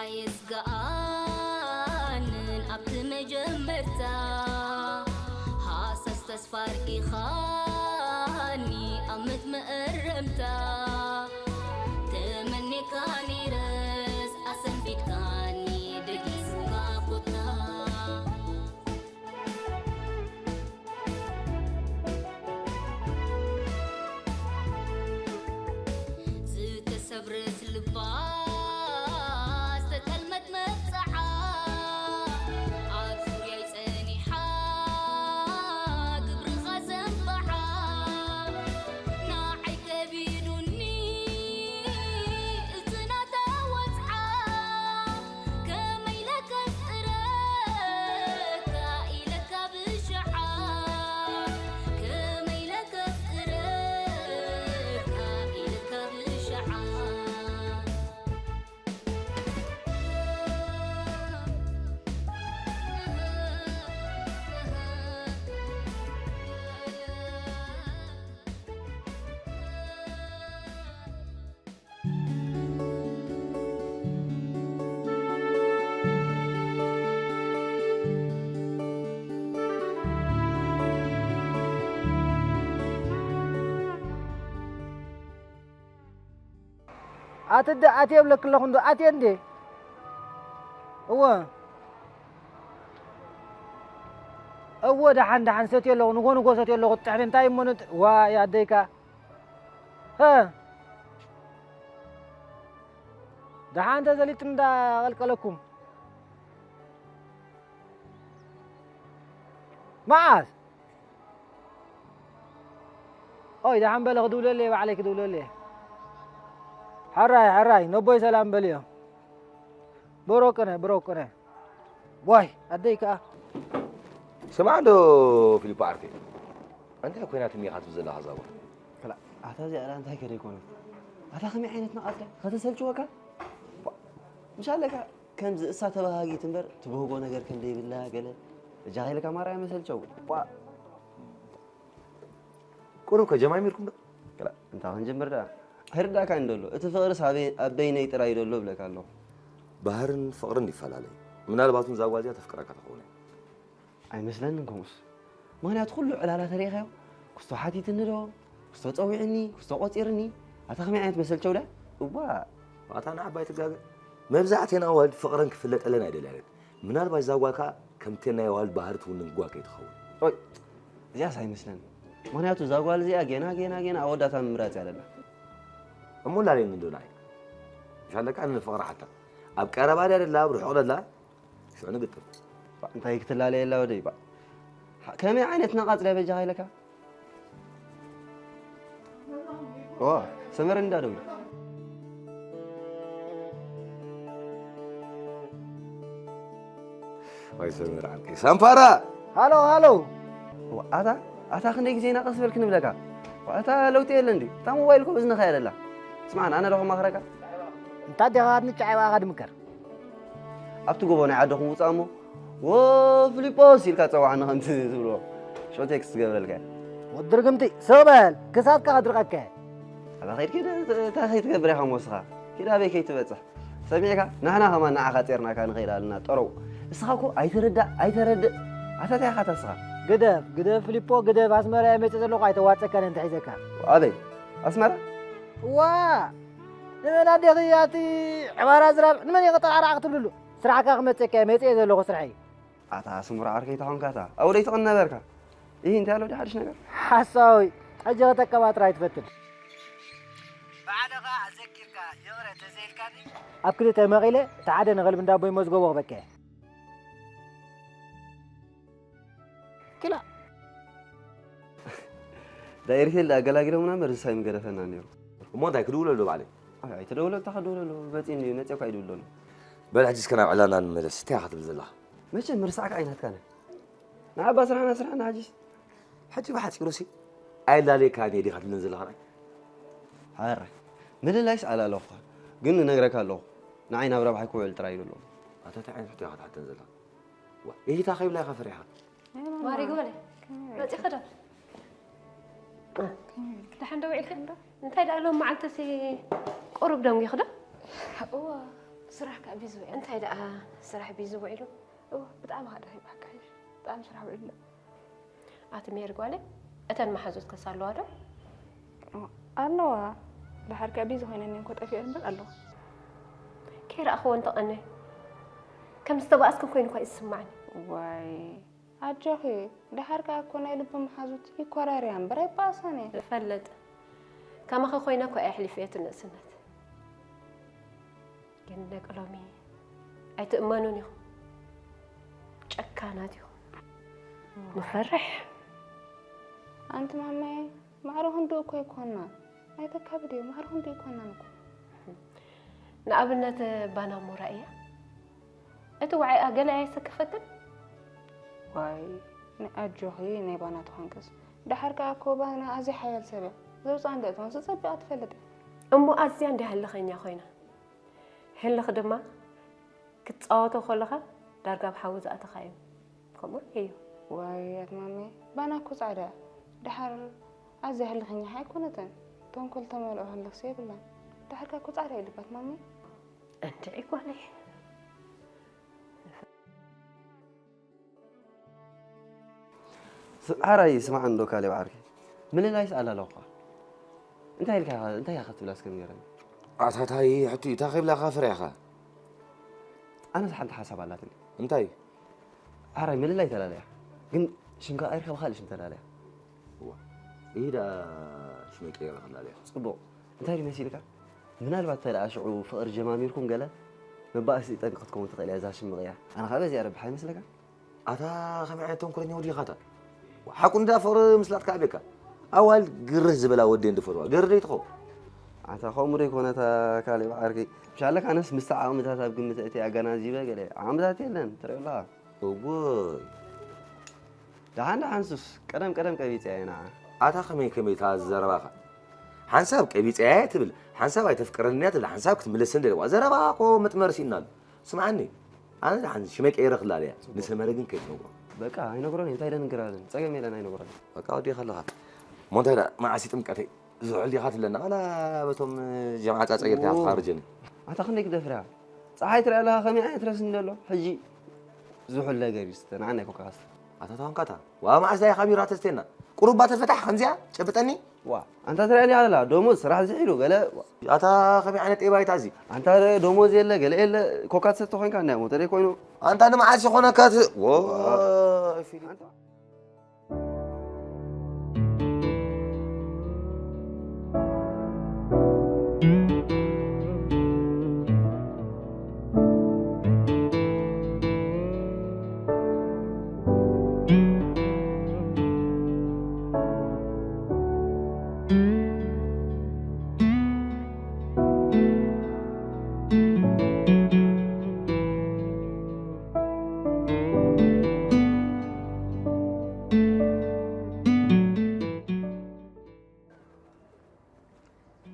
ኣይስግኣንን ኣብቲ መጀመርታ፣ ሃሳስ ተስፋ ርኢኻኒ ኣብ ምት መእረምታ። ተመኔካ ነይረስ ኣሰንቢድካኒ፣ ደጊስካ ቁጣ። ዝተሰብረት ልባ ዝተጠልመት መብጽዓ፣ ኣብ ዙርያይ ጸኒሓ ግብርኻ ዘንብዓ፣ ንዓይ ከቢዱኒ እቲ ናታ ወጽዓ። ከመይ ኢለ ከፍቅረካ ኢለካ ብሽዓ፣ ከመይ ኢለ ከፍቅረካ ኢለካ ብሽዓ። ኣትደ ኣትየ እብለኪ ኣለኹ እንዶ ኣትየ እንዴ? እወ። እወ፣ ደሓን፣ ደሓን፣ ሰትየ ኣለኹ፣ ንጎ፣ ንጎ ሰትየ ኣለኹ፣ ጥሕኒ እንታይ እሞ ንጥ-፣ ዋይ፣ ኣደይካ። ሀ። ደሓን ተዘሊቱ እንዳቐልቀለኩም። መዓስ? ኦይ፣ ደሓን በለ፣ ክድውለለይ፣ ባዕለይ ክድውለለይ። ሕራይ፣ ሕራይ፣ ነቦይ ሰላም በልዮ። ብሮ ቅነ፣ ብሮ ቅነ። ዋይ፣ ኣደይ ከኣ። ስማዕ እንዶ ፊሊፖ ዓርከይ፣ እንታይ ኮይና ትም ኢኻ ትብል ዘለኻ እዛ ጓል? ክላ፣ ኣታ እዚኣ ደኣ እንታይ ከ ደይኮነት? ኣታ ከመይ ዓይነት መቓጽ ድያ? ከተሰልችወካ? ባ፣ ምሽ ኣለካ ከምዚ እሳ ተባሃጊት እምበር ትብህጎ ነገር ከም ደይብላ ገለ። እጃ ከይልካ ማርያ መሰልቸው። ባ፣ ቁሩብ ከ ጀማሚርኩም ዶ? ክላ፣ እንታይ ክንጅምር ደኣ? ኣይርዳእካን ደሎ። እቲ ፍቕርስ ኣበይ-፣ ኣብ በይነይ ጥራይ ደሎ እብለካ ኣለኹ። ባህርን ፍቕርን ይፈላለ እዩ። ምናልባት እውን እዛ ጓል እዚኣ ተፍቅረካ ትኸውን እያ። ኣይመስለንን ከምኡስ። ምኽንያቱ ኩሉ ዕላላ ተሪኢኻዮ? ክስቶ ሓቲትኒ ዶ? ክስቶ ጸዊዕኒ? ክስቶ ቆጺርኒ? ኣታ ከመይ ዓይነት መሰልቸው ደኣ? እዋ። ኣታ ንዓባይ ትጋገ። መብዛሕትኤን ኣዋልድ ፍቕረን ክፍለጠለን ኣይደልያን። ምናልባት እዛ ጓል ከኣ ከምተን ናይ ኣዋልድ ባህሪ ትውንን ጓል ከይትኸውን። ኦይ፣ እዚኣስ ኣይመስለንን። ምኽንያቱ እዛ ጓል እዚኣ ጌና፣ ጌና፣ ጌና ኣወዳታ ምምራጽ እያ ደላ። እሞ ላለየኒ እንዶ ንዓይ። ምሽ ኣለካ ኣነ ንፍቕሪ ሓታ። ኣብ ቀረባ ድያ ደላ፣ ኣብ ርሑቕ ደላ? ሽዑ ንግጥም። ባ፣ እንታይ ክትላለየላ ወደይ፣ ባ? ሓ-፣ ከመይ ዓይነት ነቓጽ ድያ በጃኻ ኢለካ? ኦ፣ ሰመረ እንዳ ደውል። ወይ ሰመረ ዓርከይ። ሳምፓራ! ሃሎ፣ ሃሎ። ዋ፣ ኣታ፣ ኣታ ክንደይ ግዜ ኢና ቀስ በል ክንብለካ? ዋ፣ ኣታ ለውጢ የለን ድዩ? እታ ሞባይል እኮ እዝንኻ እያ ደላ። ስማዕ፣ ኣነ ዶ ከማኽረካ? እንታ ዲኻ ንጫ ኣይባኻ ድምከር። ኣብቲ ጎቦ ናይ ዓድኹም ውጻእ እሞ፣ "ወ-፣ ፊሊጶስ" ኢልካ ጸውዓኒ ከምቲ ዝብልዎ። ሽዑ ቴክስት ትገብረልካ እያ። ወዲ ርግምቲ፣ ስቕ በል፣ ክሳድካ ከድርቐካ እየ። ኣታ ኸይድ ኪድ፣ እንታይ ከይትገብር ኢኻ እሞ እስኻ? ኪድ ኣበይ ከይትበጽሕ? ሰሚዕካ? ንሕና ኸማን ንዓኻ ጼርናካ ንኸይድ ኣለና፣ ጠረው። እስኻ እኮ ኣይትርዳእ፣ ኣይተረድእ። ኣታ እንታይ ኢኻ ኣታ እስኻ? ግደፍ፣ ግደፍ ፊሊፖ፣ ግደፍ። ኣስመራ እየ መጺእ ዘለኹ፣ ኣይተዋጸካን እንተ ሒዘካ። ኣበይ? ኣስመራ? ዋ! ንመን ኣዴኺ ኣቲ ዕባራ ዝራብ፣ ንመን ኢኺ ጠራዕራዕ ክትብልሉ? ስራሕካ ክመጽእካ እየ፣ መጺኤ ዘለኹ ስርሐይ። ኣታ ስሙር ዓርከይ ተኾንካ፣ ኣታ ኣብኡ ደይትቕነ ነበርካ። ኢሂ፣ እንታይ ኣሎ ድዩ ሓድሽ ነገር? ሓሳዊ፣ ሕጂ ከተቀባጥር ኣይትፈትን። ብሓደ ኸኣ ኣዘኪርካ ይቕረ ተዘይልካኒ። ኣብ ክልተ መቒለ፣ እቲ ሓደ ንኸልቢ እንዳቦይ መዝገቦ ክበካ እየ። ክላ። ዳይሬክት ኣገላጊሎምና እምበር፣ እሳይ ምገደፈና ነይሩ። እሞ እንታይ ክድውለሉ ባዕለይ? ኣይ፣ ኣይትደውሎ፣ እታ ክድውለሉ፣ መጺእኒ እዩ፣ መጺእኳ ይድውለሉ። በል፣ ሕጂ እስከ ናብ ዕላልና ንመለስ። እንታይ ኢኻ ትብል ዘለኻ? መቸም ምርሳዕካ ኣይናትካን። ንዓባ ስራሕና፣ ስራሕና፣ ሕጂስ? ሕጂ ብሓጺሩሲ፣ ኣይላለየካን እየ ዲኻ ትብለኒ ዘለኻ ንዓይ? ሓራይ፣ ምልላይስ ኣላለኹ፣ ግን እነግረካ ኣለኹ፣ ንዓይ ናብ ረብሓይ ክውዕል ጥራይ እዩ ደሎ። ኣታ እንታይ ዓይነት ሕቶ ኢኻ ትሓተኒ ዘለኻ? ዋ፣ ኢሂታ ከይብላ ኢኻ ፈሪሕኻ? ማሪ ግበለ፣ መጺኺ ዶ? ደሓን ዶ ውዒልኪ? እንታይ ደኣ ሎም መዓልትሲ ቁሩብ ደንጊኺ ዶ? እዋ፣ ስራሕ ከዓ ቢዚ ውዒሉ። እንታይ ደኣ ስራሕ ቢዚ ውዒሉ? እወ፣ ብጣዕሚ ከዓ ደኺመ፣ ሓቂ ሓይሽ። ብጣዕሚ ስራሕ ውዒሉ። ኣቲ ሜሪ ጓለይ፣ እተን መሓዙትከስ ኣለዋ ዶ? እወ፣ ኣለዋ። ደሓር ከዓ ቢዚ ኮይነን እየን እኮ ጠፊአን እምበር ኣለዋ። ከይረኣኽወን ተቐንየ። ከም ዝተባእስክን ኮይኑ እኳ እዩ ዝስማዓኒ። ዋይ፣ ኣጆኺ፣ ደሓር ከኣ እኮ ናይ ልቢ መሓዙት ይኮራርያ እምበር ኣይበኣሳን እየን። እፈልጥ። ከማኺ ኮይነ እኮ እየ ኣሕሊፈ እቲ ንእስነት። ግን ደቂ ሎሚ ኣይትእመኑን ኢኹም። ጨካናት ኢኹም። ንፈርሕ። ኣንቲ ማማየ፣ ማዕረ ክንድኡ እኮ ኣይኮናን። ኣይተካብድዮ፣ ማዕረ ክንድኡ ኣይኮናን እኮ። ንኣብነት ባና እሞ ራእያ። እቲ ዋዕኣ ገለ ኣየሰከፈክን? ዋይ፣ ናይ ኣጆኺ ናይ ባና ተኾንክስ። ደሓር ከኣ እኮ ባና ኣዝያ ሓያል ሰብ እያ። ዘውጽኣ እንደ እትኾንስ ጸቢቓ ትፈልጥ እያ። እሞ ኣዝያ እንደ ህልኸኛ ኮይና። ህልኽ ድማ ክትጻወቶ ከለኻ ዳርጋ ኣብ ሓዊ ዝኣተኻ እዩ። ከምኡ እዩ። ዋይ፣ ኣቲ ማሜ፣ ባና እኮ ጻዕዳ እያ። ደሓር ኣዝያ ህልኸኛ ኣይኮነትን። ተንኮል ተመልኦ ህልኽሲ የብላን። ደሓር ከኣ እኮ ጻዕዳ እዩ ልባ ኣቲ ማሜ። እንድዒ ጓለይ። ስ-፣ ሓራይ ስማዕ እንዶ ካሌብ ዓርከይ። ምልላይስ ኣላለኹ እኳ። እንታይ ኢልካ ኢኻ፣ እንታይ ኢኻ ክትብላ እስከ ንገረኒ? ኣታ ታይ ሕቶ እዩ? እንታይ ከይብላካ ፍረ ኢኻ? ኣነስ ሓንቲ ሓሳብ ኣላትኒ። እንታይ? ሓራይ ምልላይ ተላለያ። ግን ሽምካ ቀይርካ ብኻልእ ሽም ተላለያ። እዋ። ይህ ደኣ ሽመይ ቀይረ ክላለያ። ጽቡቕ። እንታይ ድዩ መሲልካ? ምናልባት እንተ ደኣ ሽዑ ፍቕሪ ጀማሚርኩም ገለ መባእሲ ጠንቂ ክትከውን ትኽእል እያ እዛ ሽም ምቕያር። ኣነ ኸኣ በዚኣ ረብሓ ይመስለካ? ኣታ ከመይ ዓይነት ተንኮለኛ ወዲ ኢኻ ኣታ? ሓቁ እንዳ ፍቕሪ ምስላጥካ ኣቤካ። ኣዋልድ ግርህ ዝበላ ወዲ እንድፈትዋ። ገርህ ደይትኸው። ኣታ ከምኡ ደይኮነ እታ ካሌብ ዓርከይ። ምሻለካ ኣነስ ምስታ ዓቕምታት ኣብ ግምት ኣእትየ ኣገናዚበ ገለ ዓቕምታት የለን። ትሪኦ ኣለኻ። እወይ። ደሓን ደሓን ሱስ፣ ቀደም ቀደም ቀቢጸ እየ ንዓ። ኣታ ከመይ ከመይ እታ ዘረባኻ? ሓንሳብ ቀቢጸ እየ ትብል፣ ሓንሳብ ኣይተፍቅረንን እያ ትብል፣ ሓንሳብ ክትምለሰኒ ደለዋ። ዘረባ እኮ መጥመር ሲእና ኣሎ። ስምዓኒ፣ ኣነ ደሓን ሽመይ ቀይረ ክላለያ፣ ንሰመረ ግን ከይትነግሮ። በቃ ኣይነግሮን እየ፣ እንታይ ደንግራለን? ጸገም የለን ኣይነግሮን። በቃ ወዲኻ ኣለኻ። እሞ እንታይ ደኣ መዓስ እዩ ጥምቀተይ? ዝሑል ዲኻ ትብለና? ዋላ በቶም ጀምዓ ጻጸ ጌርካ ኦ። ትኻርጀኒ። ኣታ ክንደይ ክደፍራ? ጸሓይ ትሪኣ ኣለኻ ከመይ ዓይነት ረስኒ ዘሎ? ሕጂ ዝሑል ነገር እዩ ዝስተ፣ ንዓና ኣይኮንካ ክስተ። ኣታ ተዋንካታ፣ ዋ መዓስ ዳይ ካቢራ ተስተየና? ቁሩባ ተፈታሕ ከምዚኣ ጨብጠኒ? ዋ፣ ኣንታ ትሪኣኒ ኣላ፣ ደሞዝ ስራሕ ዝሒሉ ገለ። ኣታ ከመይ ዓይነት ጤባይታ እዚ? ኣንታ ደሞዝ የለ፣ ገለ የለ፣ ኮካ ትሰተ ኮይንካ እንዳ ሞተር ኮይኑ። ኣንታ ንመዓስ ይኾነካ ት-፣ ዎ፣ ፊሊም። ኣንታ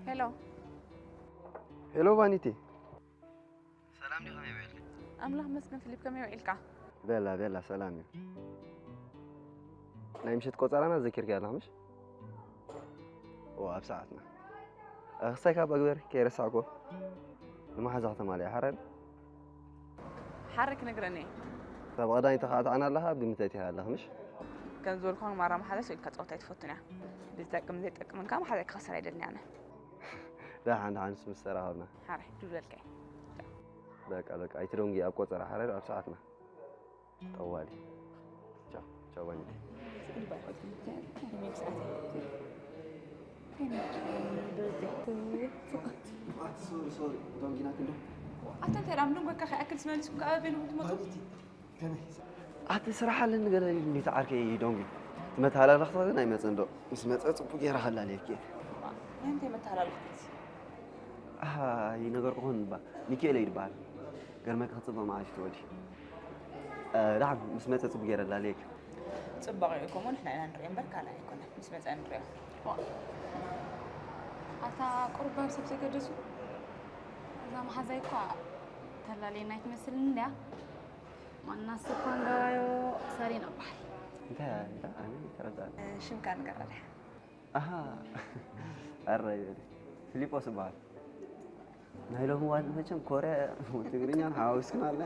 ሄሎ። ሄሎ ቫኒቲ። ሰላም ዲኻ? ከመይ ውዒልኪ? ኣምላኽ መስገን ፊሊፕ፣ ከመይ ውዒልካ? ቤላ፣ ቤላ፣ ሰላም እዩ። ናይ ምሸት ቆጸራና ዘኪርኪ ኣለኻ ምሽ? ኦ፣ ኣብ ሰዓትና። እ፣ ክስታይ ካብ ኣግበር ከይረሳዕኮ። ንመሓዛ ከተማልያ ሓራይ። ሓረ ክነግረኒ እየ። ካብ ቀዳይ ተኻዕትዓና ኣለኻ፣ ኣብ ግምት ኣእቲኻ ኣለኻ ምሽ? ከም ዝበልኩኻ ማራ መሓዛ ኢልካ ጸወታ ኣይትፈቱን እያ። ብዝጠቅም ዘይጠቅምን ከኣ መሓዛ ክኸስር ኣይደልን ኣነ። ደሓን፣ ደሓን፣ ምስ ተራኸብና። ሓረ፣ ድብለልካ እየ። በቃ፣ በቃ፣ ኣይትደንጉ፣ ኣብ ቆጸራ ሓረ፣ ኣብ ሰዓትና። ጠዋሊ። ቻው፣ ቻው፣ ባኒ። ኣታ እንታይ ደኣ ምድንጓካ ከይኣክል ዝመልስኩም ከኣ በይንኹም ትመጡ? ኣቲ ስራሕ ኣለኒ ገለ ኢሉ እንዴት ዓርከይ ደንጉ። እቲ መተሃላለኽቲ ግን ኣይመጸን ዶ? ምስ መጸ ጽቡቅ ገይረ ከላልየኪ እየ። ናይ እንታይ መተሃላለኽቲ? ኣሃ፣ ኣይነገርኩኽን እባ። ሚኪኤለ ይበሃል። ገርመኪ ክጽብቕ መዓልቲ ትወዲ። እ፣ ደሓን ምስ መጸ ጽቡቅ ገይረ ላልየኪ። ጽባቐኡ እኮ እሞ ንሕና ኢና ንርእዮ እምበር ካልእ ኣይኮነን። ምስ መጸ ንርእዮ። ዋ። ኣታ ቁሩብ ሰብ ዘይገደሱ። እዛ መሓዛይ እኳ ተላልየና ኣይትመስልን እንድያ። ማና ስኳን ጋባዮ ሰሪን እባሃል። እንታይ እያ? እንታይ? ኣነ ተረዳእኩ። ሽምካ ንገራ ድሓን። ኣሃ። ኣረ ይበል። ፊሊጶስ እባሃል። ናይ ሎሚ እዋን መቸም ኮርያ ትግርኛን ሓዋዊስክን ኣላ።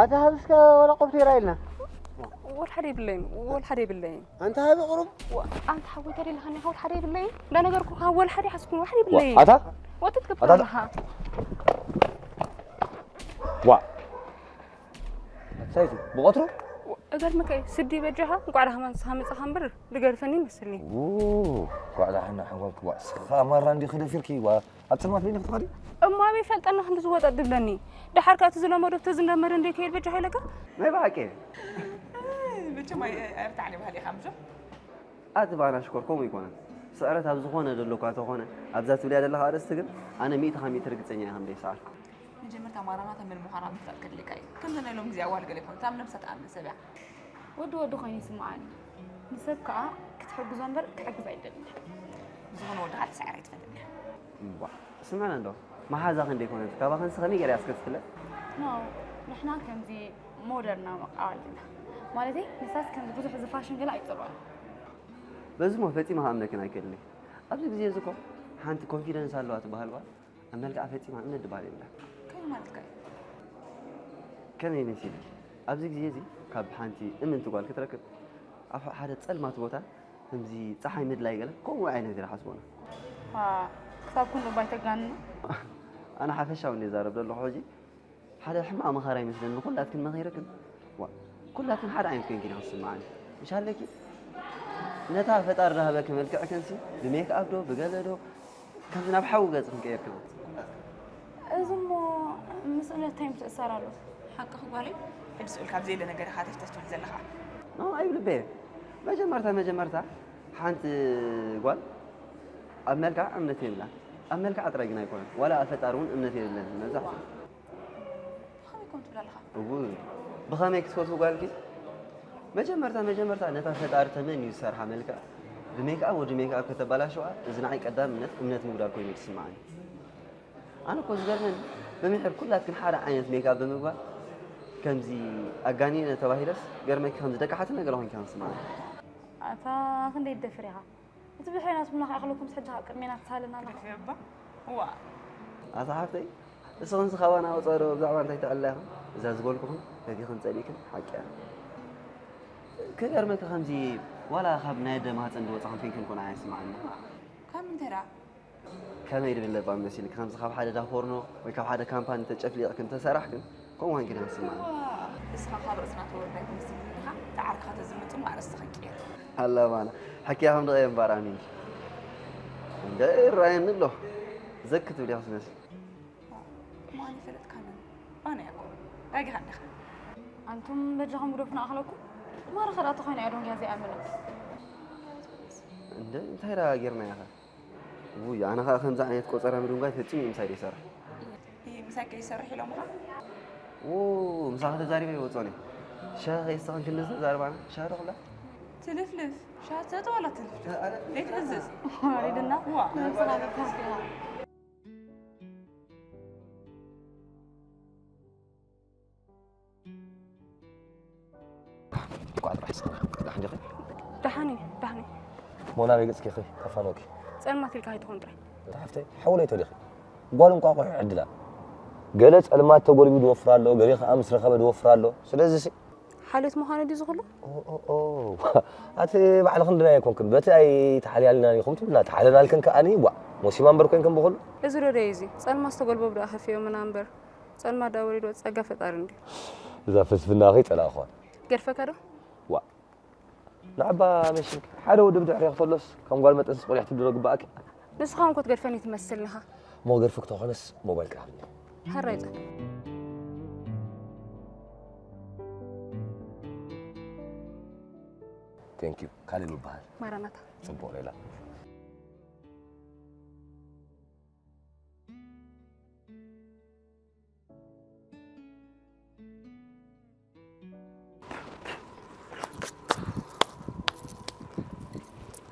ኣታ ሃብስከ ወላ ቆብቲ ይራ ኢልና። ወል ሓደ የብለይን፣ ወል ሓደ የብለይን። ኣንታ ሃቢ ቁሩብ። ወ-፣ ኣንታ ሓወይ ተደለኻኒ ወል ሓደ የብለይን። እንዳነገርኩ ወል ሓደ ሓስኩን ወል ሓደ የብለይን። ኣታ? ወጥት ኣታ? ከብታለኻ። ዋ። ኣታ ይቱ፣ ብቐትሩ? ወ-፣ እገርምከ ስዲ በጃኻ እንቋዕ ዳህማን ስኻ መጻኻ እምበር ድገርፈኒ ይመስልኒ። ው፣ እንቋዕ ዳሕና ሓንጓልክ ዋ። ስኻ ማራ እንዲ ክደፊርኪ ዋ። ኣብ ጸልማት በይንኺ ትኸዲ? እሞ ኣበይ ፈልጠና ክንዲ ዝወጠጥ ድብለኒ? ደሓር ከኣ እቲ ዝለመዶ ተዝንደመደ እንደ ከይድ በጃ ኢለካ? ናይ ብሓቂ? መቸም ኣይ-፣ ኣይ-፣ ኣይርታዕኒ ባህሊ ኢኻ ምሽ? ኣቲ ባና ሽኮር ከምኡ ይኮነን። ስዕረት ኣብ ዝኾነ ደሎ እኳ ተኾነ፣ ኣብዛ ትብልያ ደለኻ ኣርእስቲ ግን ኣነ ሚእቲ ካብ ሚእቲ ርግጸኛ እየ ከም ደይሰዓር። መጀመርታ ማራናታ መን ምዃና ምፍላጥ ከድልየካ እዩ። ከምዘን ናይ ሎም ግዜ ኣዋል ገለ ይኮነት፣ ኣብ ነብሳ ትኣምን ሰብ እያ። ወዲ ወዲ ኮይኑ ይስምዓኒ። ንሰብ ከኣ ክትሕግዞ እምበር ክሕግዝ ኣይደልን። ብዝኾነ ወዲ ካልእ ሰዓር ኣይትፈልጥን እያ። እምቧ፣ ስምዕና እንዶ፣ መሓዛ ክንደይ ኮነት፣ ካባኽንስ ከመይ ገይራ እያ እስከ ትፍለጥ? ኖ፣ ንሕና ከምዚ ሞደርን ኣመቃባል ኢና። ማለተይ፣ ንሳስ ከምዚ ብዙሕ እዚ ፋሽን ገለ ኣይጸልዋን። በዚ እሞ ፈጺመ ክኣምነክን ኣይክእልን እየ። ኣብዚ ግዜ እዚ እኮ ሓንቲ ኮንፊደንስ ኣለዋ ትበሃል ጓል ኣብ መልክዓ ፈጺማ እምነት ድበሃል የብላን። ከመይ ማለትካ እዩ? ከመይ መሲሉ? ኣብዚ ግዜ እዚ ካብ ሓንቲ እምንቲ ጓል ክትረክብ ኣብ ሓደ ጸልማት ቦታ ከምዚ ጸሓይ ምድላይ ገለ ከምኡ ዓይነት ኢና ሓስቦና። ዋ፣ ክሳብ ክንድኡ እባ ኣይተጋንኑ። ኣነ ሓፈሻዊ እንደ ዛረብ ዘለኹ ሕጂ ሓደ ሕማቕ መኸራ ይመስለኒ። ንኹላትክን መኺረክን፣ ዋ፣ ኩላትክን ሓደ ዓይነት ኮይንክን ኢኽን ዝስምዓኒ። ምሽ ኣለኪ? ነታ ፈጣሪ ዝሃበኪ መልክዕክንሲ ብሜክኣፕ ዶ ብገለ ዶ ከምዚ ናብ ሓዊ ገጽ ክንቀየር ክመጽእ። እዚ እሞ ምስ እምነት እንታይ ምትእስሳር ኣለዎ? ሓቅኺ ጓለይ፣ ሕጂ ስእልካ ኣብ ዘየለ ነገር ኢኻ ተፍተፍ ትብል ዘለኻ። ኖ፣ ኣይብልበየ። መጀመርታ መጀመርታ ሓንቲ ጓል ኣብ መልክዓ እምነት የብላን። ኣብ መልክዓ ጥራይ ግን ኣይኮነን። ዋላ ኣብ ፈጣሪ እውን እምነት የብለን መብዛሕትኡ። ብኸመይ ከምኡ ትብል ኣለኻ? እውይ፣ ብኸመይ ክትፈትዊ ጓልኪ? መጀመርታ መጀመርታ ነታ ፈጣሪ ተመን እዩ ዝሰርሓ መልክዕ። ብሜክኣፕ ወዲ ሜክኣፕ ከተበላሽዋ፣ እዚ ንዓይ ቀዳምነት እምነት ምጉዳል ኮይኑ እዩ ዝስምዓኒ። ኣነ እኮ ዝገርመኒ፣ ብምሕር ኩላትክን ሓደ ዓይነት ሜክኣፕ ብምግባር፣ ከምዚ ኣጋኒነ ተባሂለስ፣ ገርመኪ ከምዚ ደቂ ሓቲ ነገር ኮይንኪ ከም ዝስምዓኒ። ኣታ ክንደይ ትደፍር ኢኻ? እቲ ብድሕሬና ትብልና ከይኣኽለኩምስ ሕጂ ካብ ቅድሜና ትሳለና ኣለኻ። ግደፊ እባ። እዋ። ኣታ ሓፍተይ፣ እስኽንስ ካባና ወጻኢ ዶ ብዛዕባ እንታይ ተዕልላ ኢኽን? እዛ ዝበልኩኽን ፈቲኽን ጸሊእክን ሓቂ እያ። ክገርመኪ ከምዚ ዋላ ካብ ናይ ኣደ ማህጸን ዝወጻኽን ኮይንክን ኮነ ኣይስምዓኒ። ካብ ምንታይ ደኣ? ከመይ ድብል ለባም መሲልኪ፣ ከምዚ ካብ ሓደ ዳፎርኖ ወይ ካብ ሓደ ካምፓኒ ተጨፍሊቕክን ተሰራሕክን፣ ከምኡ ኮይንክን ኢኽን ዝስምዓኒ። እዋ፣ እስኻ ካብ ርእስና ተወርዳይ ትመስል እንዲኻ፣ እቲ ዓርክኻ ተዝምጥኑ ኣርእስቲ ክንቅየር። ኣለባና፣ ሓኪያ ከም ደቐየ እምበኣር ኣሚንኪ። እንደ ይረኣየኒ ኣሎ፣ ዘክ ትብል ኢኻ ትመስል። ማን ይፈለጥካኒ? ባና እያ እኮ። ዳጊኻ እንዲኻ። ኣንቱም በጃኹም ግደፉና ኣኽለኩም። ማራ ኸዳእቲ ኮይና እያ ዶንግያ ዘይኣምና። እንደ እንታይ ደኣ ጌርና ኢኻ? ውይ፣ ኣነ ኸኣ ከምዚ ዓይነት ቆጸራ ምድንጓይ ፈጺሙ እዩ ምሳይ ዘይሰርሕ። ይህ ምሳይ ከይሰርሕ ኢሎምኻ? ው፣ ምሳኺ ተዛሪበ ይወጽኦን እየ። ሻሂ ከይስተኽን ክንዲ ዝተዛርባና፣ ሻሂ ዶ ክላ? ትልፍልፍ፣ ሻሂ ትሰቲ ዋላ ትልፍልፍ? ተ-፣ ኣረ፣ ዘይትሕዝዝ። ወሪድና? ዋ። ነብስኻ ተታስቢኻ። እንኳዕ ጥራሕ ስና። ደሓን ዲኺ? ደሓን እየ፣ ደሓን እየ። ሞና በይ ገጽኪ ኸ ተፋኖኪ። ጸልማት ኢልካ ኣይትኾን ጥራይ። እታ ሓፍተይ፣ ሓውለይቶ ዲኺ? ጓል እንቋቑሖ ይዕድላ። ገለ ጸልማት ተጎልቢቡ ዝወፍር ኣሎ፣ ገለ ከኣ ምስ ረኸበ ዝወፍር ኣሎ። ስለዚ ሲ ሓልዮት ምዃኑ ድዩ ዝኽሉ? ኦ፣ ኦ፣ ኦ። ኣቲ ባዕልኽን ድና ኣይኮንክን። በቲ ኣይተሓልያልናን ኢኹም ትብልና፣ ተሓለናልክን ከኣኒ፣ ዋ፣ ሞሲማ እምበር ኮንክን ብኹሉ። እዚ ዶ ደይ እዚ? ጸልማት ዝተጎልበቡ ደኣ ከፊኦምና እምበር። ጸልማት ደኣ ወሪድዎ ጸጋ ፈጣሪ እንድዩ። እዛ ፍልስፍናኺ ጸላእኽዋ። ገድፈካ ዶ? ዋ። ንዓባ መሽንኪ ሓደ ወዲ ብድሕሪ ክተሎስ ከም ጓል መጠንስ ቆሊሕ ትብሎ ግባእኪ። ንስኻ እንኮ ትገድፈኒ ትመስል ኢኻ። እሞ ገድፍክ ተኾነስ ሞባይልካ ሃብኒ። ሕራይ ጸ- Thank you። ካልእ ይበሃል። ማራናታ። ጽቡቕ ሌላ።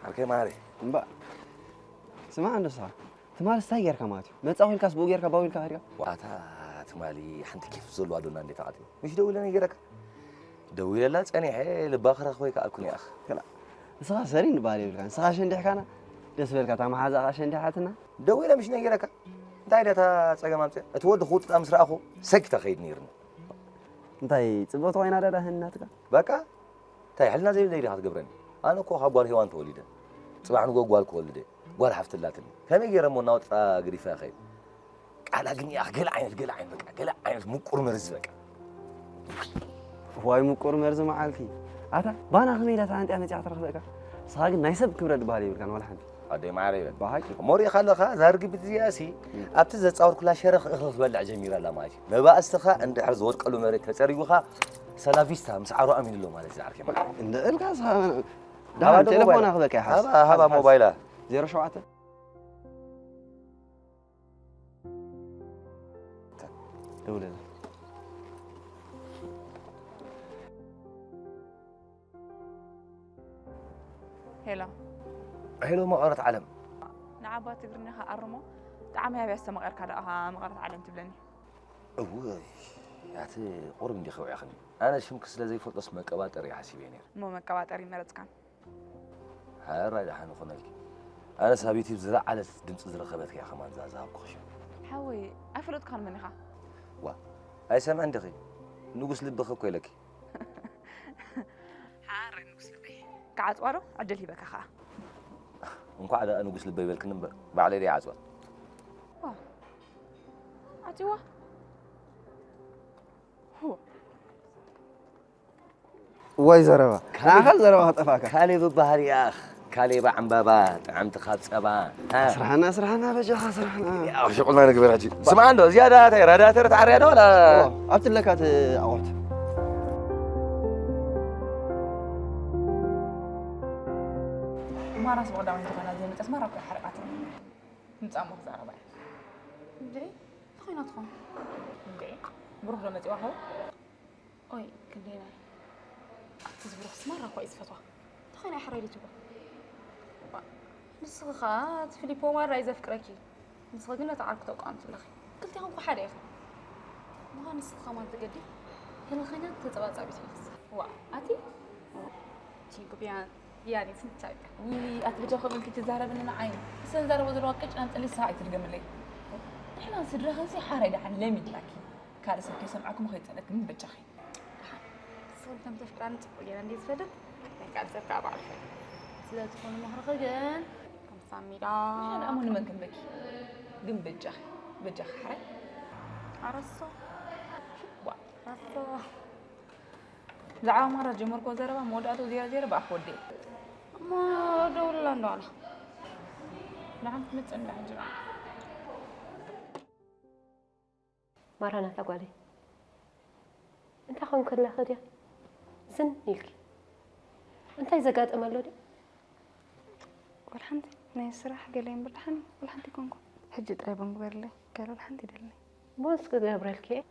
ዓርከይ መሃሪ። እምባ። ስማዕ እንዶ ስኻ። ትማልስ እንታይ ጌርካ ማለት እዩ? መጻኹ ኢልካስ ብኡ ጌርካ ባው ኢልካ ኸድካ? ዋታ ትማሊ ሓንቲ ኬፍ ዘለዋ ዶና እንዴት ኣትዩ? ምሽ ደው ኢለ ነጊረካ? ደው ኢለላ ጸኒሐ ልባ ክረኽቦ ኣይከኣልኩን እየ ኣኽ። ክላ። ንስኻ ሰሪ ንበሃል የብልካን። ንስኻ ሸንዲሕካና ደስ በልካ፣ እታ መሓዛ ኸኣ ሸንዲሓትና። ደዊለ ምሽ ነጊረካ? እንታይ ደታ ጸገም ኣምጽእ? እቲ ወዲ ክውጥጣ ምስ ረኣኹ ሰኪታ ከይድ ነይርኒ። እንታይ ጽብቕቲ ኮይና ዳዳ ህናትካ? በቃ እንታይ ሕልና ዘይብለይ ዲኻ ትገብረኒ? ኣነ እኮ ካብ ጓል ሄዋን ተወሊደ። ጽባሕ ንጎ ጓል ክወልደ ጓል ሓፍቲ ኣላትኒ። ከመይ ገይረ እሞ እናወጥጣ ገዲፈ እኸይድ? ቃላ ግን ያኽ ገለ ዓይነት ገለ ዓይነት በቃ ገለ ዓይነት ምቁር መርዚ በቃ። ዋይ ምቁር መርዚ መዓልቲ። ኣታ ባና ከመይ ኢላ ተዓንጢያ መጺኣ ክትረኽበካ? ንስኻ ግን ናይ ሰብ ክብረት ዝበሃል የብልካን ዋላ ሓንቲ። ኣደይ ማዕረ ይበል። ብሓቂ። እሞ ሪኢኻ ኣለኻ፣ እዛ ርግቢት እዚኣ ሲ ኣብቲ ዘጻወርኩላ ሸረኽ እኽሊ ክትበልዕ ጀሚራ ኣላ ማለት እዩ። መባእስትኻ እንድሕር ዝወድቀሉ መሬት ተጸሪጉኻ ሰላቪስታ ምስ ዓሩ ኣሚኑ ኣሎ ማለት እዩ ዝዓርከይ ማዕረ። እንደ እልካ ንስኻ ደሓን ሃባ ዶ ቴሌፎና ሞባይላ? ክበካ ይሓዝ። ሃባ፣ ሃባ ሓዝ፣ ሓዝ። ሞባይላ። ዜሮ ሸውዓተ። ደውለላ። ሄሎ። ሄሎ መቐረት ዓለም። ንዓባ ትግርኛኻ ኣርሞ። ጣዕሚ ኣብያ ዝተመቐርካ ደኣ መቐረት ዓለም ትብለኒ። እወ፣ ኣቲ ቁሩብ እንዲኺ ውዒኽኒ። ኣነ ሽምኪ ስለ ዘይፈልጦስ መቀባጠሪ እየ ሓሲበ ነይረ። እሞ መቀባጠሪ መረጽካን? ሃራይ ደሓን ይኹነልኪ። ኣነስ ኣብ ዩቲብ ዝለዓለት ድምፂ ዝረኸበት እያ ከማን እዛ ዝሃብኩኺ ሽም። ሓወይ፣ ኣይፈለጥካን መን ኢኻ? ዋ፣ ኣይሰምዕን ዲኺ? ንጉስ ልብኺ እኮ ኢለኪ። ሓራይ ንጉስ ልበይ። ክዓጽዋ ዶ? ዕድል ሂበካ ኸኣ። እንኳዕ ደኣ ንጉስ ልበይ በልክኒ እምበር፣ ባዕለይ ደይ ዓጽዋ። ዋ፣ ዓጽዋ? ሁ። ዋይ ዘረባ። ካሌብ፣ ንዓኻ ዘረባ ከጠፋካ። ካሌብ እበሃል ያኽ። ካሌብ ዕምባባ፣ ጥዕምቲ ካብ ጸባ። ሃ። ስራሕና፣ ስራሕና፣ በጃኻ ስራሕና። ያው ሽቁልና ንግበር ሕጂ። ስምዓ እንዶ፣ እዚኣ ዳ እንታይ ራዳተር ትዓርያ ዶ፣ ወላ? ኦ፣ ኣብቲ ኣለካ እቲ ኣቑሑት። ማራስ ብቐዳማይ ዝኾና ዘይመጸስ ማራ እኮ ሓረቃት። ምጻሞ ክዛረባ እያ። እንዴ? እንታይ ኮይና ትኾን? እንዴ? ብሩኽ ዶ መጺዋ ኸው? ኦይ፣ ክንደይናይ። ኣቲ ዝብሩኽ ስማራ እኳ እዩ ዝፈትዋ። እንታይ ኮይና እያ ሕራይ ደይትብሎ? ዋ፣ ንስኺ ኸኣ እቲ ፊሊፖ ማራ እዩ ዘፍቅረኪ። ንስኺ ግን ነቲ ዓርኩ ተቋምቲ ኣለኺ። ክልቴኹም እኮ ሓደ ኢኹም። ምዃን ንስኺ ከማን ትገዲ ህልኸኛ ተጸባጻቢት ኢኺ። ዋ፣ ኣቲ ቺንኩ ቢያን ቢያን ስንት ቻይካ። ውይ፣ ኣቲ በጃ ከምኡ ኢልኪ ትዛረብኒ ንዓይ። እሰን ዛረቦ ዘለዋ ቅጭ ኣንጽሊ ሰሓ ኣይትድገምለይ። ንሕና ስድራኽንሲ ሓራይ ደሓን ለሚድናኪ። ካልእ ሰብ ከይሰምዓኩም ከይጸለክን በጃኺ። ደሓን። ንስኽን ከም ተፍቅራኒ ጽቡቕ ጌረ እንድየ ዝፈልጥ፣ ናይ ካልእ ሰብ ከኣ ባዕሉ ይፈልጥ። ስለ ዝኾነ ምኽርኺ ግን ከም ሳሚዳ። ንሕና ደኣ እሞ ንመን ክንበኪ? ግን በጃኺ፣ በጃኺ ሓራይ። ኣረሶ። ዋ። ኣረሶ። ብዛዕባ ማራ ጀመርኮ ዘረባ መወዳእቱ ዜሮ ዜሮ ብኣፍ ወዲኤ። እሞ ደውልላ እንዶ ኣላ። ንዓም ትመጽእ እንዳ ሕጂ። ማራናታ ጓለይ፣ እንታይ ኾንኪ ኣለኺ ድያ? ዝን ኢልኪ። እንታይ ዘጋጠመ ኣሎ ድዩ? ወላ ሓንቲ ናይ ስራሕ ገለ እምበር ደሓን ወላ ሓንቲ ኣይኮንኩ። ሕጂ ጥራይ ቦን ግበርለይ፣ ካልእ ወላ ሓንቲ ኣይደልኒ። ቦንስ ክገብረልኪ እየ።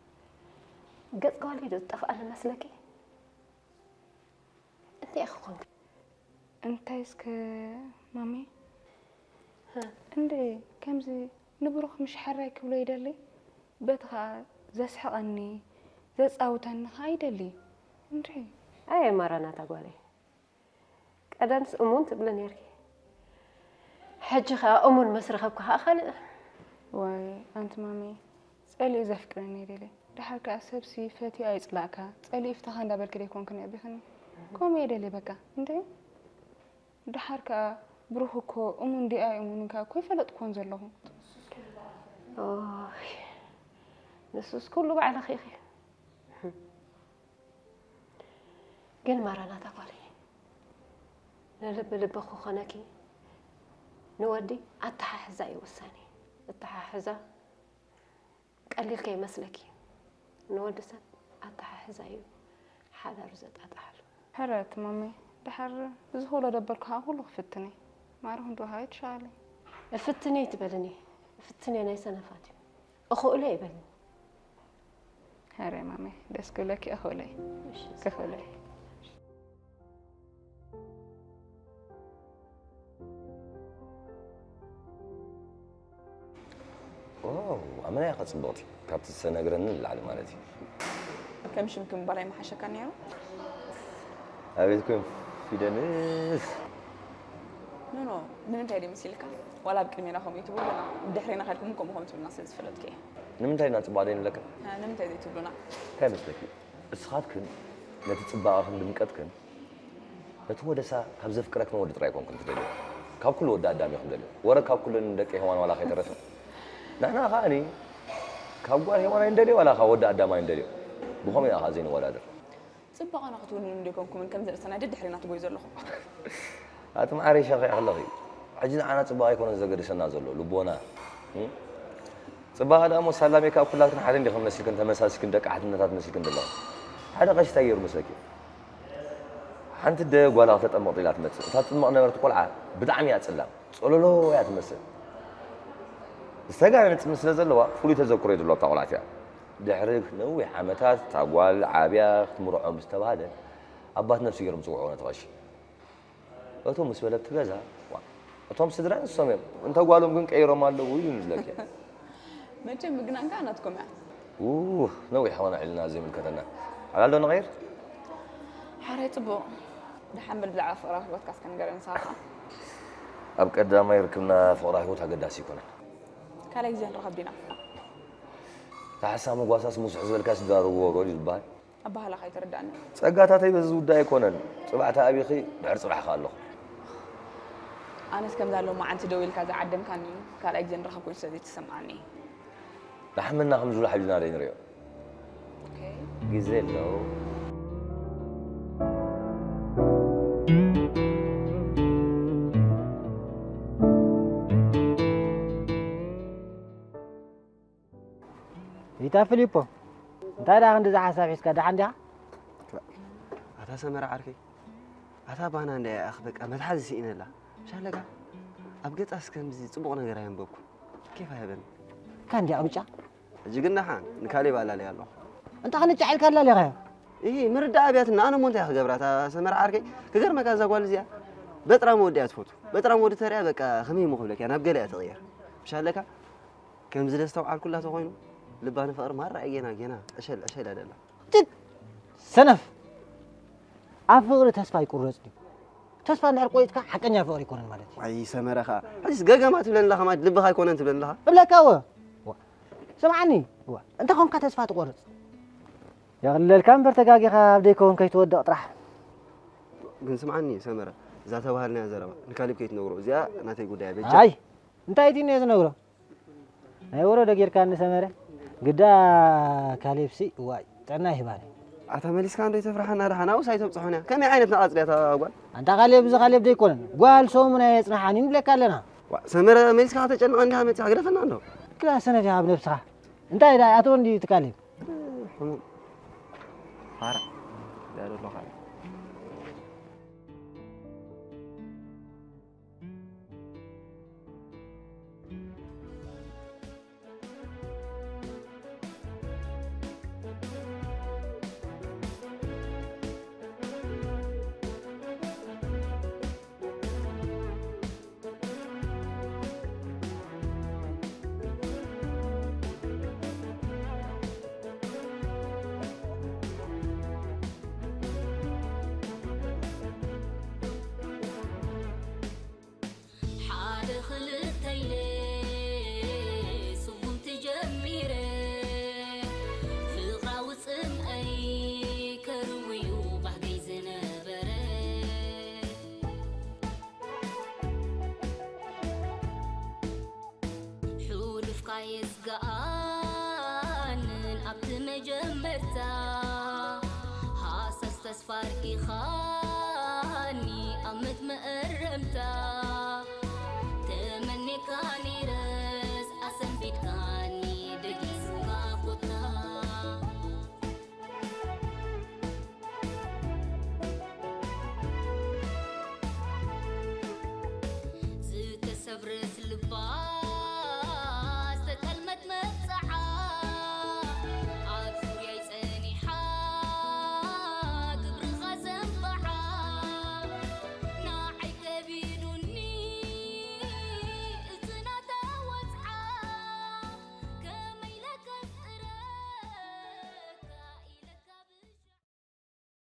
ገጽ ጓለይ ዶ ዝጠፍኣኒ መስለኪ? እንታይ ኢኺ ኾንኪ? እንታይ እስከ ማሜ? ሀ። እንዴ ከምዚ ንብሩኽ ምሽ ሓራይ ክብሎ ይደሊ? በቲ ኸኣ ዘስሕቐኒ፣ ዘጻውተኒ ኸኣ ይደሊ። እንዴ? ኣየ ማራናታ ጓለይ። ቀደምስ እሙን ትብሊ ኔርኪ። ሕጂ ኸኣ እሙን ምስ ረኸብኪ ኸኣ ካልእ። ዋይ ኣንቲ ማሜ፣ ጸሊኡ ዘፍቅረኒ ኣይደሊ። ደሓር ከኣ ሰብሲ ፈትዩ ኣይጽላእካ፣ ጸሊኡ ይፍታኻ እንዳበልኪ ደይኮንክን የዕቢኽኒ። ከምኡ እየ ደልየ በቃ። እንዴ? ደሓር ከኣ ብሩኽ እኮ እሙን ድዩ ኣይእሙንን ከኣ እኮ ኣይፈለጥኩዎን ዘለኹ። ኦይ፣ ንሱስ ኩሉ ባዕልኺ ኢኺ። ግን ማራናታ ጓለይ፣ ንልቢ ልቢ ክኾነኪ ንወዲ ኣተሓሕዛ እዩ ውሳኔ። ኣተሓሕዛ ቀሊል ከይመስለኪ፣ ንወዲ ሰብ ኣተሓሕዛ እዩ ሓዳሩ ዘጣጥሓሉ። ሕረት ማመይ፣ ድሓር እዚ ኩሎ ደበርኩ ከዓ ኩሉ ክፍትን እየ። ማዕረ ክንድኡ ከዓ ኣይትሸዓለይ። እፍትን እየ ትበልኒ፣ እፍትን እየ ናይ ሰነፋት እዩ። እኽእሎ እየ በልኒ። ሕረ ማመይ፣ ደስ ክብለኪ እኽእሎ እየ። እሺ፣ ክኽእሎ እየ። ዋው፣ ኣመና ኢኻ ጽብቕቲ፣ ካብቲ ዝተነግረኒ ንላዕሊ ማለት እዩ። ከም ሽምኪ ምባል ኣይምሓሸካን ነይሩ? ኣቤት ኮንፊደንስ። ንምንታይ ድዩ መሲልካ? ዋላ ኣብ ቅድሜና ከምኡ እዩ ትብሉና፣ ብድሕሬና ከድኩም ከምኡ ከም ትብሉና ስለ ዝፈለጥኩ እየ። ንምንታይ ኢና ፅቡቕ ደይንብለክን? ንምንታይ ዘይትብሉና? እንታይ መስለኪ? እስኻትክን ነቲ ፅባቐኽን ድምቀትክን ነቲ ወደሳ ካብ ዘፍቅረክን ወዲ ጥራይ ኣይኮንክን ትደልዮ፣ ካብ ኩሉ ወዲ ኣዳም ኢኹም ደልዮ። ወረ ካብ ኩለን ደቂ ሄዋን ዋላ ከይተረፈ ንሕና ከኣኒ ካብ ጓል ሄዋን ኣይንደልዮ ዋላ ካብ ወዲ ኣዳም ኣይንደልዮ። ብኸመይ ኢኻ ዘይንወዳደር? ጽባቐና ክትውንኑ እንዶ ኣይኮንኩምን ከምዚ ርእሰና ደድሕሬና ትጎዩ ዘለኹም። ኣቲ መዓረይ ሸኺ ከለኺ ሕጂ ንዓና ጽባቐ ኣይኮነን ዘገድሰና ዘሎ ልቦና። እም? ጽባቐ ደኣ እሞ ሳላ ሜክኣፕ ኩላትክን ሓደ እንዲኽን መሲልክን ተመሳሲልክን ደቂ ሓትነታት መሲልክን ዘለኹም። ሓደ ቀሺ እንታይ ገይሩ መስለኪ? ሓንቲ ደ ጓላ ክተጠምቕ ኢላ ትመጽእ። እታ ትጥመቕ ነበርቲ ቆልዓ ብጣዕሚ እያ ጽላም። ጸሎሎ እያ ትመስል። ዝተጋነነ ጽምዲ ስለ ዘለዋ ፍሉይ ተዘክሮ እዩ ዘለዋ ኣብታ ቆልዓ እቲኣ። ድሕሪ ነዊሕ ዓመታት እታ ጓል ዓብያ ክትምርዖ ምስ ተባህለ ኣባት ነብሲ ገይሮም ዝጽውዕዎ ነቲ ቀሺ። እቶም ምስ በለ ኣብቲ ገዛ ዋእ እቶም ስድራ ንሶም እዮም እንተ ጓሎም ግን ቀይሮማ ኣለዉ ኢሉ ንብለኪ። መቸም ምግናንካ ናትኩም እያ። ኡህ ነዊሕ ኾነ ዕልና ዘይምልከተና። ዕላል ዶ ንቐይር? ሓራይ ጽቡቕ። ደሓን በል ብዛዕባ ፍቕራዊ ህይወትካ እስከ ንገረኒ ንስኻ ከኣ። ኣብ ቀዳማይ ርክብና ፍቕራዊ ህይወት ኣገዳሲ ኣይኮነን። ካልኣይ ግዜ ንራኸብ ዲና? እታ ሓሳብ መጓሳስ ምስሕ ዝበልካስ ዝዳረጉ ወገን እዩ ዝበሃል። ኣበሃህላኻ ኣይተረድኣንን። ጸጋታተይ በዚ ዝውዳእ ኣይኮነን። ጽባሕ ተኣቢኺ ድሕሪ ጽባሕ ከኣ ኣለኹ። ኣነስ ከምዛ ሎማዓንቲ ደው ኢልካ ዝዓደምካኒ ካልኣይ ግዜ ንረኸብኩ ስለ ዘይተሰምዓኒ። ላሕምና ከም ዝብሉ ሓቢርና ደይ ንሪኦ። ኦኬ። ግዜ ኣለዉ። ይታ ፊሊፖ እንታይ ደኣ ክንድዚ ሓሳብ ሒዝካ ደሓን ዲኻ? ኣታ ሰመረ ዓርከይ ኣታ ባና እንድያ እያ በቃ መትሓዚ ስኢነላ ምሻለካ ኣብ ገጻስ ከምዚ ጽቡቕ ነገር ኣየንበብኩን ኬፍ ኣይበኒ እካ እንድያ ቅብጫ ሕጂ ግን ደሓን ንካሌብ ኣላለይ ኣለኹ እንታ ክንጫ ኢልካ ኣላሊኻዮ እሂ ምርዳእ ኣብያትና ኣነ እሞ እንታይ ክገብራ እታ ሰመረ ዓርከይ ክገርመካ እዛ ጓል እዚኣ በጥራም ወዲ እያ ትፈቱ በጥራም ወዲ ተሪያ በቃ ከመይ እሞ ክብለክ እያ ናብ ገለ እያ ትቕየር ምሻለካ ከምዚ ዘስተውዓልኩላ ተኾይኑ ልባ ንፍቕሪ ማራ እያ ጌና ጌና ዕሸል ዕሸል እያ ደላ። ትት ሰነፍ ኣብ ፍቕሪ ተስፋ ይቁረጽ ድዩ? ተስፋ እንድሕር ቆሪጽካ ሓቀኛ ፍቕሪ ኣይኮነን ማለት እዩ። ዋይ ሰመረ ኸኣ ሕጂስ ገገማ ትብለኒ ኣለኻ ማለት ልብኻ ኣይኮነን ትብለኒ ኣለኻ? እብለካ እወ። ዋ፣ ስምዓኒ እወ፣ እንተ ኾንካ ተስፋ ትቆርጽ። የቕልለልካ እምበር ተጋጊኻ ኣብ ደይከውን ከይትወድቕ ጥራሕ። ግን ስምዓኒ ሰመረ፣ እዛ ተባህልናያ ዘረባ ንካሊብ ከይትነግሮ፣ እዚኣ ናተይ ጉዳይ እያ በጃ። ኣይ እንታይ ኢትኒ እየ ዝነግሮ? ናይ ወረደ ጌርካኒ ሰመረ ግዳ ካሌብሲ እዋይ ጥዕና ይህባኒ። ኣታ መሊስካ እንዶ ይተፍርሓና ደሓን ኣብኡስ ኣይተብፅሖን እያ ከመይ ዓይነት ነቓፅ ድያ እታ ጓል? ኣንታ ካሌብ እዚ ካሌብ ደይኮነን ጓል ሰሙን ኣየፅንሓን እዩ ንብለካ ኣለና። ዋእ ሰመረ መሊስካ ከተጨንቐኒ ዲኻ መፂኻ ግደፈና እንዶ። ክላ ሰነፍ ኢኻ ኣብ ነብስኻ እንታይ ዳ ኣትወ እንድዩ እቲ ካሌብ። ሕሙም ፋራ ዳዶ ኣሎ ካሌብ። ሓደ ክልተ ኢለ ስጉምቲ ጀሚረ ፍቕራዊ ጽምኣይ ከርውዩ ባህገይ ዝነበረ ሕሉፍካ የስግኣንን ኣብቲ መጀመርታ ሃሰስ ተስፋ ርኢኻ